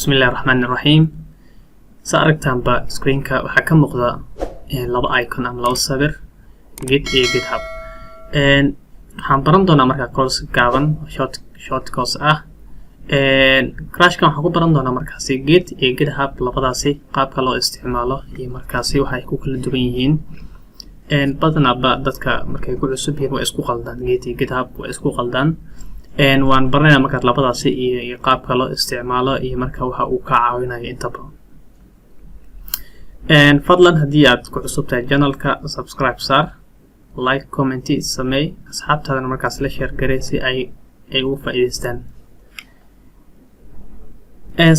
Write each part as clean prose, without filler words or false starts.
Bismillahi raxmaani raxiim. Sa aragtaanba screenka waxaa ka muuqda laba icon ama laba sawir, Git iyo GitHub. Waxaan baran doonaa markaa course gaaban, short course ah. Crashkan waxaan ku baran doonaa markaasi Git iyo GitHub, labadaasi qaabka loo isticmaalo iyo markaasi waxa ay ku kala duwan yihiin. Badanaaba dadka markay ku cusub yihiin waa isku qaldaan, Git iyo GitHub waa isku qaldaan. Waan baranaynaa markaas labadaasi iyo qaabka loo isticmaalo iyo marka waxa uu ka caawinayo intaba. Fadlan haddii aad ku cusub tahay channelka, subscribe saar, like, comment sameey, asxaabtaadana markaas la share garee si ay ugu faa'iidaystaan.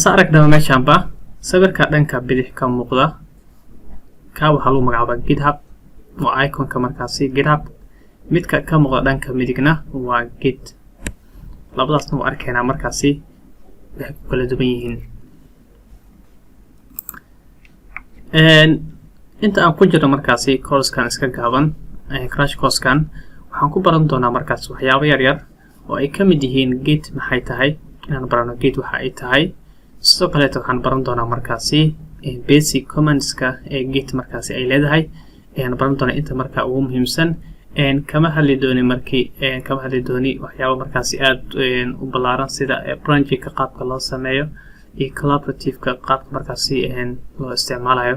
Sa aragnaba meeshaanba, sawirka dhanka bidix ka muuqda ka waxaa lagu magacaabaa GitHub, waa iconka markaasi GitHub. Midka ka muuqda dhanka midigna waa Git. Labadaasna waa arkaynaa markaasi waxay ku kala duwan yihiin. Inta aan ku jirno markaasi coursekan iska gaaban, crash coursekan, waxaan ku baran doonaa markaas waxyaabo yar yar oo ay ka mid yihiin Git maxay tahay, inaan barano Git waxa ay tahay. Sidoo kaleeto waxaan baran doonaa markaasi basic commandska ee Git markaasi ay leedahay ayaan baran doonaa, inta marka ugu muhiimsan. Kama hadli dooni markii kama hadli dooni waxyaabo markaasi aada u ballaaran, sida branchika qaabka loo sameeyo iyo collaborativeka qaabka markaasi loo isticmaalayo.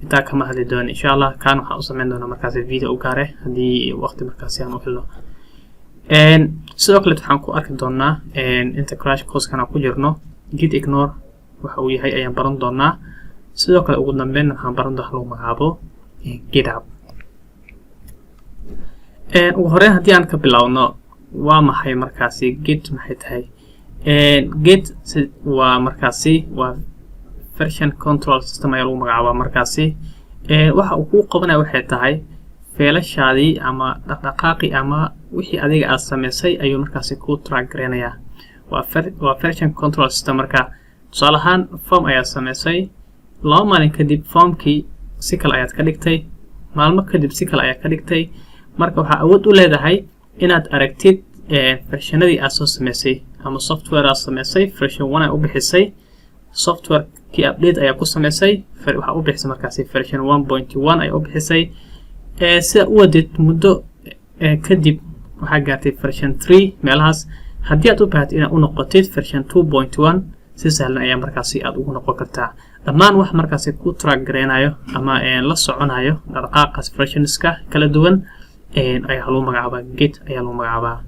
Intaa kama hadli dooni. Insha Allah kaan waxaan u sameyn doonaa markaasi video u gaare haddii waqti markaasi aan u helno. Sidoo kaleet waxaan ku arki doonaa inta crash coursekan aan ku jirno, git ignore waxa uu yahay ayaan baran doonaa. Sidoo kale ugu dambeyn waxaan baran doonaa lagu magacaabo GitHub. Ugu horeyn haddii aan ka bilowno, waa maxay markaasi Git? Maxay tahay Git? Waa markaasi waa version control system ayaa lagu magacaabaa. Markaasi waxa uu kuu qabanaya waxay tahay fileashaadii ama dhaqdhaqaaqii ama wixii adiga aad samaysay ayuu markaasi kuu track gareynayaa. Waa version control system. Marka tusaale ahaan form ayaad samaysay, 2 maalin kadib formkii si kale ayaad ka dhigtay, maalmo kadib si kale ayaad ka dhigtay. Marka waxaa awood u leedahay inaad aragtid versionadii aad soo samaysay ama software aad samaysay, version 1 ay u bixisay, softwarekii update ayaa ku samaysay, waxaa u bixisay markaasi version 1.1 ayaa u bixisay. Sida u wadid muddo kadib waxaa gaartay version 3 meelahaas. Haddii aad u baahatid inaad u noqotid version 2.1, si sahlan ayaa markaasi aad ugu noqon kartaa. Dhammaan wax markaasi ku track gareynayo ama la soconayo dhaqdhaqaaqaas versionska kala duwan ayaa lagu magacaabaa, Git ayaa lagu magacaabaa.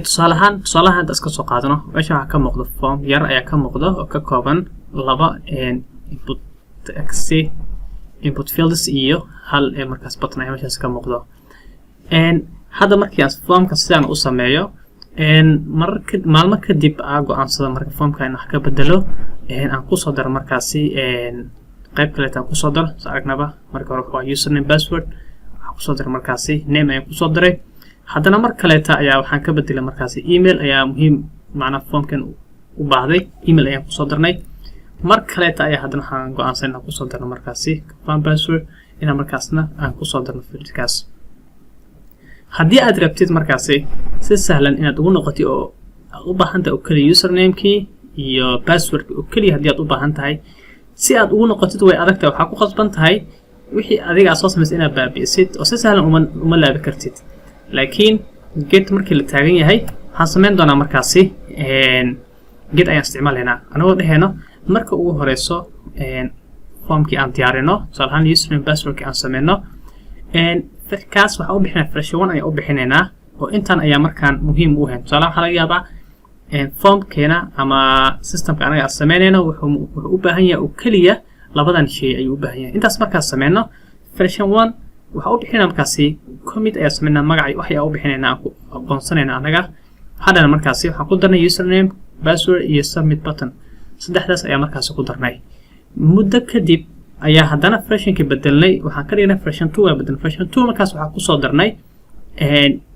Tusaalahaan inta iska soo qaadano, meesha waxaa ka muuqda form yar ayaa ka muuqda oo ka kooban laba input text, input fields, iyo hal markaas button ayaa meeshaas ka muuqdo. Hadda markii aan formka sidaan u sameeyo, marar maalmo kadib aa go-aansado marka formka in wax ka bedelo, aan kusoo daro markaasi qayb kaleeta aan kusoo daro. So aragnaba, marka hore waa username, password, waxaan kusoo daray markaasi name ayaan kusoo daray. Haddana mar kaleeta ayaa waxaan ka bedelay markaasi email ayaa muhiim, macnaa formkan u baahday, email ayaan kusoo darnay. Mar kaleeta ayaa haddana waxaan go-aansan inaan kusoo darno markaasi confirm password, inaan markaasna aan kusoo darno fieldkaas. Haddii aad rabtid markaasi si sahlan inaad ugu noqotid oo aad u baahan tahay oo keliya usernamekii iyo passwordki oo keliya, haddii aad u baahan tahay si aad ugu noqotid, way adag tahay. Waxaa ku khasban tahay wixii adiga aad soo samaysay inaad baabi'isid oo si sahlan uma laabi kartid. Laakiin Git markii la taagan yahay, waxaan samayn doonaa markaasi Git ayaan isticmaalaynaa, anagoo dhehayno marka ugu horeyso formkii aan diyaarino, tusaale ahaan username, passwordkii aan sameyno, kaas waxaan u bixinaa version 1 ayaan u bixinaynaa, oo intan ayaa markaan muhiim u ahayn. Tusaale, waxaa laga yaabaa formkeena ama systemka anaga aan sameynayno wuxuu u baahan yahay oo keliya labadan shay ayuu u baahan yahay. Intaas markaan sameyno, version 1 waxaa u bixinaa markaasi, commit ayaa sameynaa, magacii wax ayaa u bixinaynaa aan ku aqoonsanayna anaga. Waxaa dhana markaasi waxaan ku darnay username, password iyo submit button, saddexdaas ayaa markaasi ku darnay. Muddo kadib ayaa haddana versionkii bedelnay, waxaan ka dhignay version 2 waa bedelnay. Version 2 markaas waxaa kusoo darnay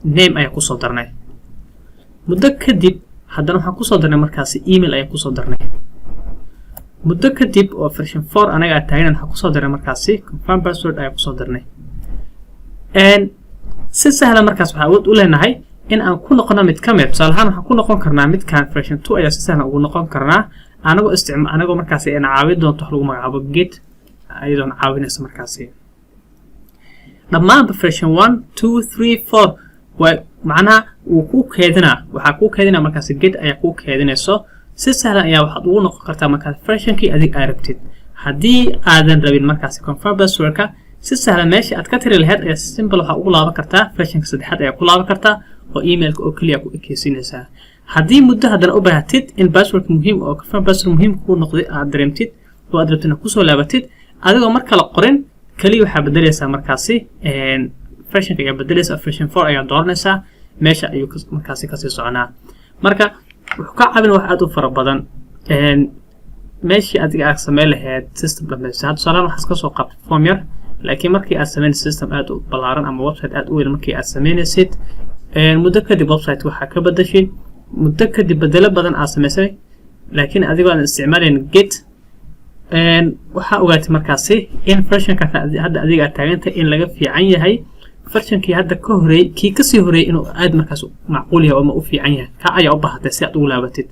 name ayaa kusoo darnay. Muddo kadib haddana waxaan kusoo darnay markaasi email ayaan kusoo darnay. Muddo kadib oo version 4 anaga aad taagnan, waxaan kusoo darnay markaasi confirm password ayaa kusoo darnay. Si sahlan markaas waxaan awood u leenahay In aan ku noqono mid ka mid, tusaale ahaan, waxaan ku noqon karnaa midkan version 2 ayaa si sahlan ugu noqon karnaa, anagoo isticma anagoo markaasi ayna caawin doonto wax lagu magacaabo Git, iyadoona caawinaysa markaasi. Dhammaanba version 1, 2, 3, 4 waa macnaha wuu kuu keedinaa, waxaa kuu keedinaa markaasi Git ayaa kuu keedinayso. Si sahlan ayaa waxaad ugu noqon kartaa markaas versionkii adig aad rabtid. Haddii aadan rabin markaasi confirm passwordka, si sahlan meesha aad ka tiri lahayd ayaa si simple waxaa ugu laaban kartaa versionka saddexaad ayaa ku laaban kartaa, oo emailka oo keliya ku ekeysiinaysaa. Haddii muddo haddana u baahatid in passwordka muhiim oo confirm password muhiim kuu noqday aad dareemtid oo aad rabtid inaad kusoo laabatid adigoo mar kale qorin, keliya waxaa bedelaysaa markaasi versionka ayaa bedelaysaa, version 4 ayaa dooranaysaa, meesha ayuu markaasi kasii soconaa. Marka wuxuu ka caawin wax aad u fara badan meeshii adiga aad sameyn lahayd system dhamaysta. Hadda tusaalahan waxaad kasoo qabtay form yar, laakiin markii aad sameynaysid system aad u ballaaran ama website aad u weyn, markii aad sameynaysid, muddo kadib website waxaa ka bedashay, muddo kadib bedelo badan aad samaysay, laakiin adigoo aadan isticmaalayn Git, waxaa ogaatay markaasi in versionka hadda adiga aad taagantay in laga fiican yahay versionkii hadda ka horeeyey, kii kasii horeeyey inuu aad markaas macquul yahay ama u fiican yahay, ka ayaa u baahatay si aad ugu laabatid.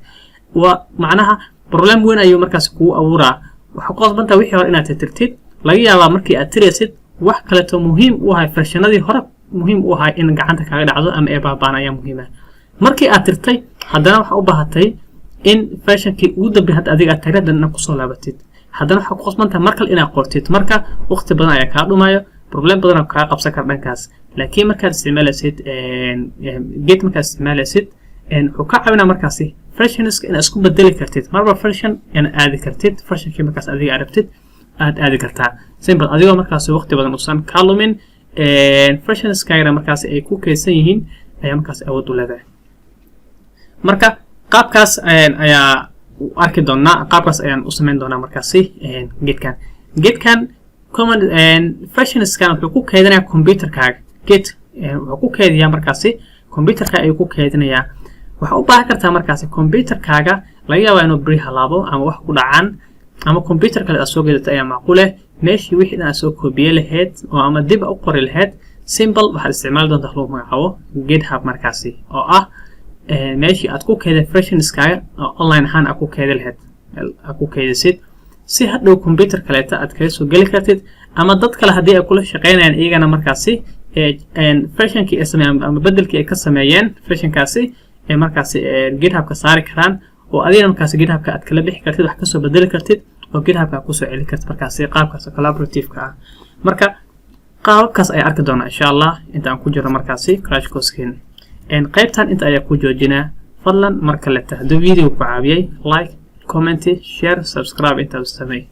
Waa macnaha problem weyn ayuu markaas kugu abuuraa. Waxaa ku qasbantaha wixii hore inaad tirtirtid. Laga yaabaa markii aad tiraysid wax kaleeto muhiim u ahay, versionadii hore muhiim u ahay, in gacanta kaaga dhacdo ama ee baabaan ayaa muhiima. Markii aad tirtay, haddana waxaa u baahatay in versionkii ugu dambeeyay hadda adiga aad taagay haddana kusoo laabatid. Haddana waxaa ku qasbantaha mar kale inaad qortid. Marka waqti badan ayaa kaa dhumayo, problem badan oo kaa qabsan kara dhankaas. Laakiin markaad isticmaalaysid Git, markaad isticmaalaysid, wuxuu ka caawinaa markaasi versionska inaad isku bedeli kartid, marba version inaad aadi kartid, versionkii markaas adiga aad rabtid aad aadi kartaa simple, adigoo markaasi waqti badan uusan kaa lumin, versionskaagana markaasi ay ku kaydsan yihiin ayaa markaas awood u leedahay. Marka qaabkaas ayaa arki doonaa, qaabkaas ayaan u samayn doonaa markaasi Gitkan. Gitkan command versionskan wuxuu ku keydinayaa computerkaaga. Git wuxuu ku keydiyaa markaasi computerka ayuu ku keydinayaa. Waxaa u baahan kartaa markaasi computerkaaga laga yaabaa inuu beri halaabo ama wax ku dhacaan, ama computer kale aad soo gedato ayaa macquuleh. Meeshii wixii dhan aad soo koobiye lahayd oo ama dib u qori lahayd, simple waxaad isticmaali doontaa lagu magacaabo GitHub markaasi, oo ah meeshii aad ku keeday versionskaaga oo online ahaan aad ku keedi lahayd, aad ku keydisid, si hadhow computer kaleeta aad kaga soo geli kartid, ama dad kale haddii ay kula shaqeynayaan iyagana markaasi versionkii ay sameeyeen ama bedelkii ay ka sameeyeen versionkaasi ay markaasi GitHubka saari karaan, oo adigana markaasi GitHubka aad kala bixi kartid, wax kasoo bedeli kartid oo GitHubka aad kusoo celi kartid markaasi qaabkaas collaborative-ka ah. Marka qaababkaas ayaa arki doonaa, insha Allah, inta aan ku jirno markaasi crash coursekeen. Qaybtan inta ayaa ku joojinaa. Fadlan mar kaleta, hadduu video ku caawiyey, like, comment, share, subscribe intaad samey.